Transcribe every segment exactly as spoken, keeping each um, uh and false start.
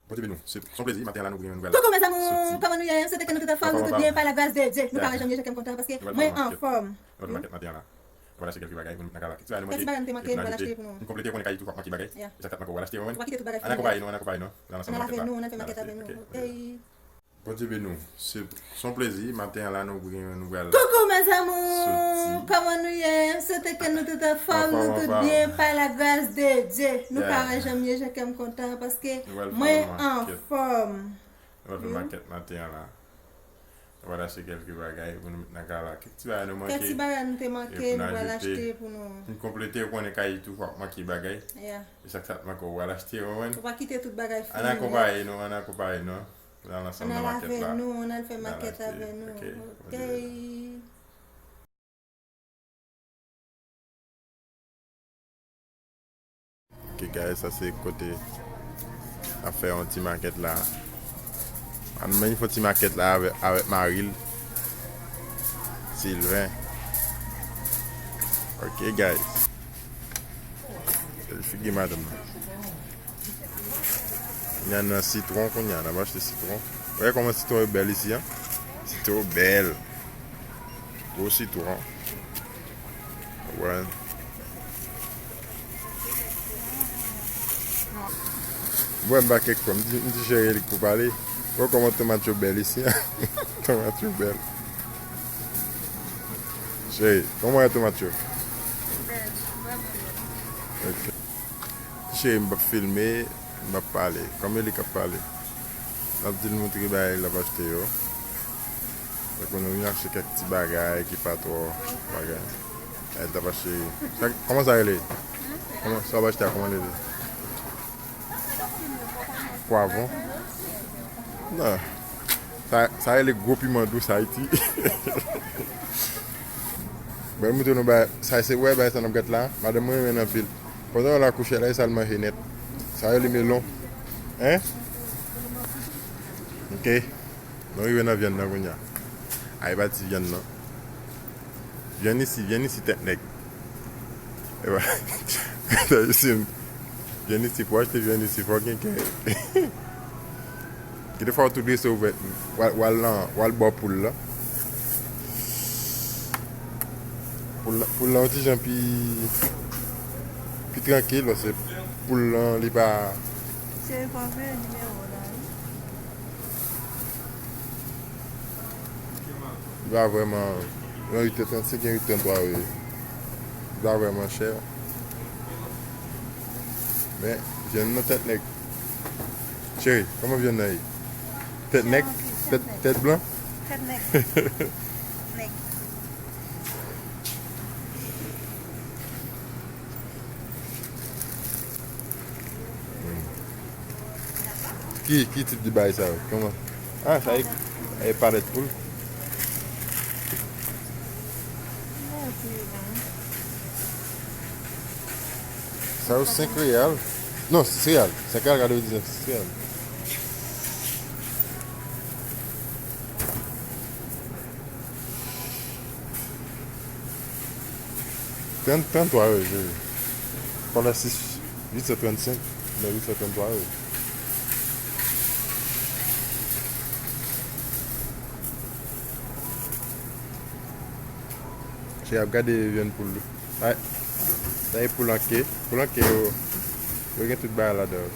Bondye beni nou. Se yon plezi. Maten an la, nou gen yon nouvèl. Coucou mes amours, kòman nou ye? M swete ke nou tout anfòm, nou tout byen, pa la gras de Dye. Nou parèt janm ye, je kèm kontan paske mwen anfòm. Nou al fè kèk ti bagay pou nou nan kay la. Kèk ti bagay nou te manke, nou al achte pou nou. Nou konplete, ou konnen kay tou fòk manke bagay. E sa k fè m ap di w al achte, ou wè. Ou pa kite tout bagay fini. Ann akonpaye nou, ann akonpaye nou. Ann al ansanm nan makèt la. Ann al fè makèt avè nou. Ok. Bondye beni w. Se, se yon plezi. Maten an la, nou gen yon nouvèl. Coucou mes amours, kòman nou ye? M swete ke nou tout anfòm, nou tout byen, pa la gras de Dye. Nou parèt janm ye, je kèm kontan paske mwen anfòm. Nou al fè makèt maten an la. Nou al achte kèk bagay pou nou met nan kay la. Kèk ti bagay nou manke. Kèk ti bagay nou te manke, nou al achte pou nou. Nou konplete, ou konnen kay tou fòk manke bagay. E sa k fè m ap di w al achte, ou konprann? Ou pa kite tout bagay fini. Ann akonpaye nou, ann akonpaye nou. Ann al ansanm nan makèt la. Ann al avè nou, ann al fè makèt avè nou. Ok. Ok guys, sa se kote n ap fè yon ti makèt la. Ann, men fè yon ti makèt la avè, avèk mari l, Sylvain. Ok guys. Bèl figi madanm nan. Kounye a nan sitwon, kounye a n ap achte sitwon. Ou wè kòman sitwon yo bèl isi a? Sitwon bèl. Gwo sitwon. Ou wè. Mwen m pa kèk fwa, m di, m di cheri li k pou pale. Ou wè kòman tomat yo bèl isi a? Tomat yo bèl. Cheri, kòman w wè tomat yo? Bèl, vrèman bèl. Ok. Cheri, m p ap filme, m p ap pale. Kòm e li k ap pale. L ap di l montre bagay l ap achte yo. Donk nou vin achte kèk ti bagay ki pa twò bagay. L t ap achte. Sa, kòman sa rele? Kòman sa w ap achte a, kòman l rele? Pwavwon? Non. Sa, sa rele gwo piman dous Ayiti. Bon, m montre nou bagay. Sa se, wè bagay sa n ap gate la. Madanm mwen renmen l anpil. Pandan w al akouche la, e sa l manje nèt. Sa rele melon. Hein? Ok. Nou rive nan vyann nan kounye a. Ay, pati vyann nan. Vyann isi, vyann isi tèt nèg. Epa, vyann isi, pou achte vyann isi, fò gen kè. Gen de fwa ou tou drese ouvè, w al, w al nan, w al bò poul la. Poul la, poul la yon ti jan pi, pi trankil, paske poul lan, li pa. Se pa vre nimewo la, wi. Li pa vrèman, nan uit è trannsenk, gen uit è tranntwa, wi. Li pa vrèman chè. Men, vyann nan tèt nèg. Cheri, kòman vyann nan ye? Tèt nèg? Tèt, tèt blan? Tèt nèg. Nèg. Ki, ki tip de bagay sa yo? Kòman? Ah, sa e, e palèt poul. Sa yo senk reyal. Non, sis reyal. Senk reyal, gade, sis reyal. Trant, tranntwa euro, cheri. Pandan sis, uit san trannsenk, nan uit san tranntwa euro. Cheri ap gade vyann poul. Ay, sa e poul anke. Poul anke yo, yo gen tout bagay ladan yo.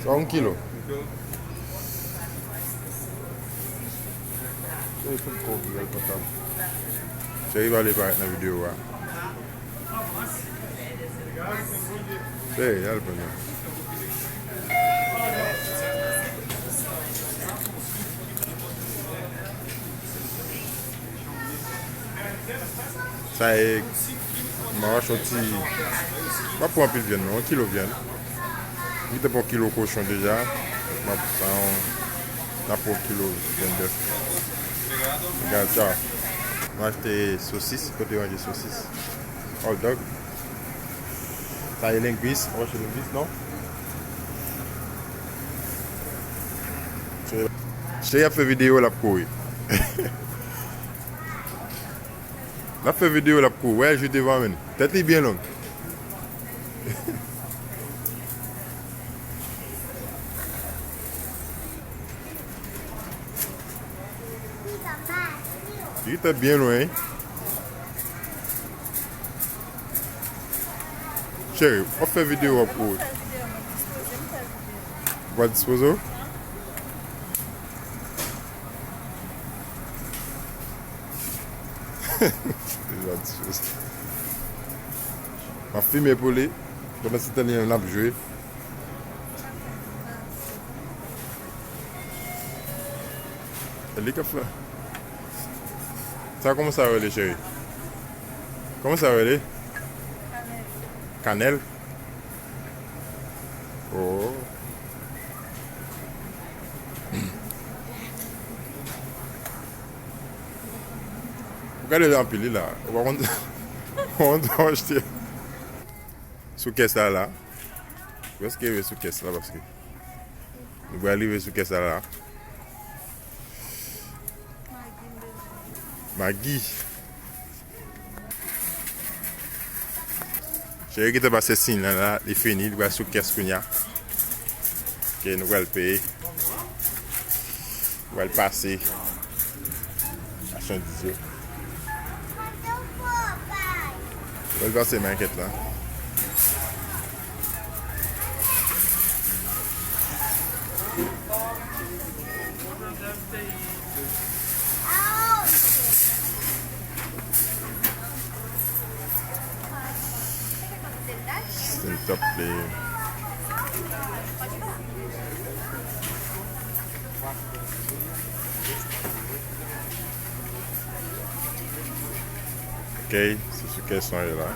Sa yon kilo. Cheri fout kob, bèl kontan. Cheri pa vle parèt nan videyo a. Cheri, al pran nan. Sa e, m ap achte yon ti, m ap pran anpil vyann non, yon kilo vyann. M te pran yon kilo kochon deja. M ap, sa yon, m ap pran yon kilo vyann bèf. Gade sa. M achte sosis, kote ranje sosis. Hot dog. Sa e lengwis, w achte lengwis non? Cheri ap fè videyo, l ap kouri. L ap fè videyo, l ap kouri. Wè, jete van men. Tèt li byen long. Li tèt byen lwen, wi. Cheri, w ap fè videyo, w ap kouri. Ou pa dispoze w? Li pa dispoze. M ap filme pou li. Pandan se tan li menm l ap jwe. E li k ap fè. Sa kòman sa rele, cheri? Kòman sa rele? Kanèl. Oh. Ou gade l anpil, li la. Ou pa konn, ou pa konn sa w achte. Sou kès la, la. Prèske rive sou kès la, paske nou pral rive sou kès la, la. Magi. Cheri gentan pase siy lan la, li fini, li pral sou kès kounye a. Ok, nou pral peye. Nou pral pase machandiz yo. Nou pral pase makèt la. Sent ap pleye. Ok, se sou kès lan ye la.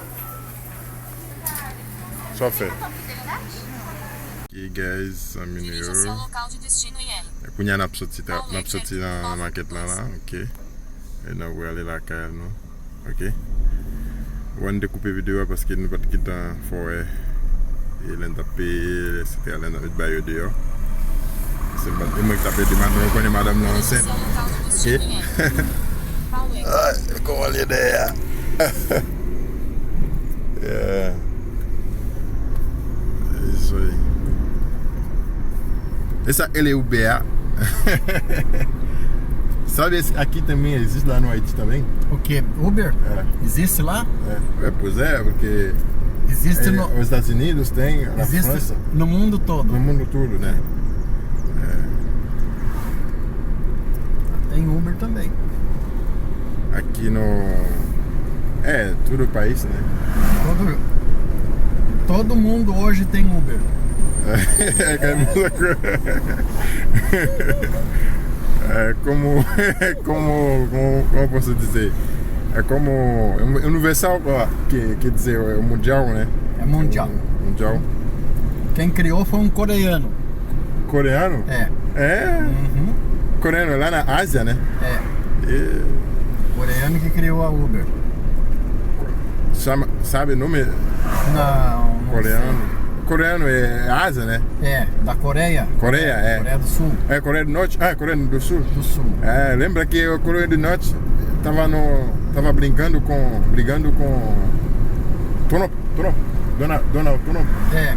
Sa w fè? Ok, guys, zanmi nou yo. E kounye a n ap soti, n ap soti nan, nan makèt lan la, ok. E n ap prale lakay nou, ok. Bon, n te koupe videyo a paske nou pa t gentan fè wè. E lè n t ap peye, etsetera, lè n t ap met bagay yo deyò. Se mwen, e mwen ki t ap ede madanm, ou konnen madanm nan ansent. Ok? Ay, kòman l ye dèyè a? Yeah. Dezole. E sa k rele Uber a. Sabe esse aqui também existe lá no Haiti também? O quê? Uber? É. Existe lá? É, é, pois é, porque existe é, no... Os Estados Unidos tem, na existe França, no mundo todo. No mundo todo, né? É. Tem Uber também. Aqui no. É, todo o país, né? Todo, todo mundo hoje tem Uber. É, é, é como, é como, como, como posso dizer? É como é universal, ó, que, quer dizer, é mundial, né? É mundial. Mundial. Quem criou foi um coreano. Coreano? É. É? Uhum. Coreano, lá na Ásia, né? É. E... Coreano que criou a Uber. Chama, sabe o nome? Não, não coreano. Sei. Coreano é Ásia, né? É, da Coreia. Coreia, é. Coreia do Sul. É, Coreia do Norte. Ah, Coreia do Sul. Do Sul. É, lembra que a Coreia do Norte tava no, tava brincando com, brigando com Trump. Trump. Donald, Donald Trump. É.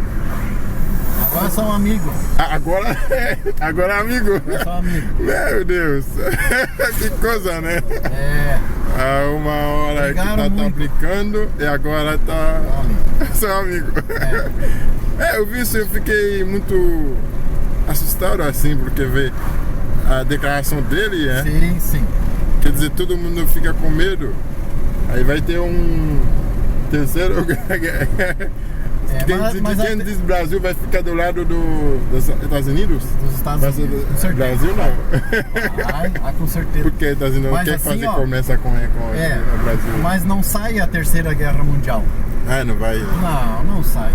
Agora são amigos. Ah, agora, agora é amigo. Agora são amigos. Meu Deus. Que coisa, né? É. Ah, uma hora que tá, tá brincando e agora tá são amigos. É. É, eu vi isso, eu fiquei muito assustado assim, porque vê a declaração dele, né? Sim, sim. Quer dizer, todo mundo fica com medo. Aí vai ter um terceiro. É, quem, mas, mas quem diz Brasil vai ficar do lado do, dos Estados Unidos? Dos Estados Unidos, com certeza. Brasil não. Ai, ah, com certeza. Porque Estados Unidos quer fazer comércio com, com o Brasil. Mas não sai a Terceira Guerra Mundial. Ah, não vai. Não, não sai.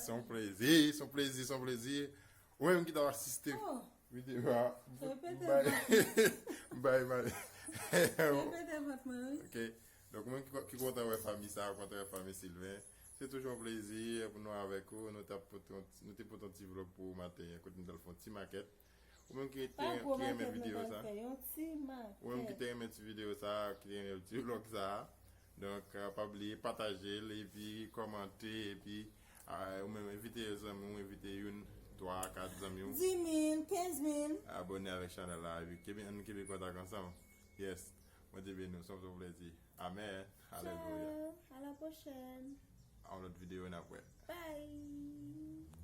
São prazer, são prazer, são prazer. Ou menm ki t ap asiste videyo a, bay, bay, bay. Repete vant mwen, wi. Ok. Donk, mwen ki, ki kontan wè fanmi sa, kontan wè fanmi Sylvain. Se toujou yon plezi pou nou avèk ou. Nou t ap pote yon ti, nou te pote yon ti vlog pou ou maten an, kote nou t al fè yon ti makèt. Ou menm ki te Pa gwo ki renmen makèt nou videyo pral sa. Fè, yon ti makèt. Ou menm ki te renmen ti videyo sa, ki te renmen ti vlog sa. Donk, euh, pa bliye pataje l epi kòmante epi euh, ou menm envite zanmi w, envite youn, twa, kat zanmi w. Dis mil, kenz mil. Abone avèk chanèl la epi kebe ann kebe kontak ansanm. Yes. Mwen te beni w, se yon plezi. Amen. Alelouya. Ciao. À la prochaine. A yon lòt videyo n ap wè. Bye.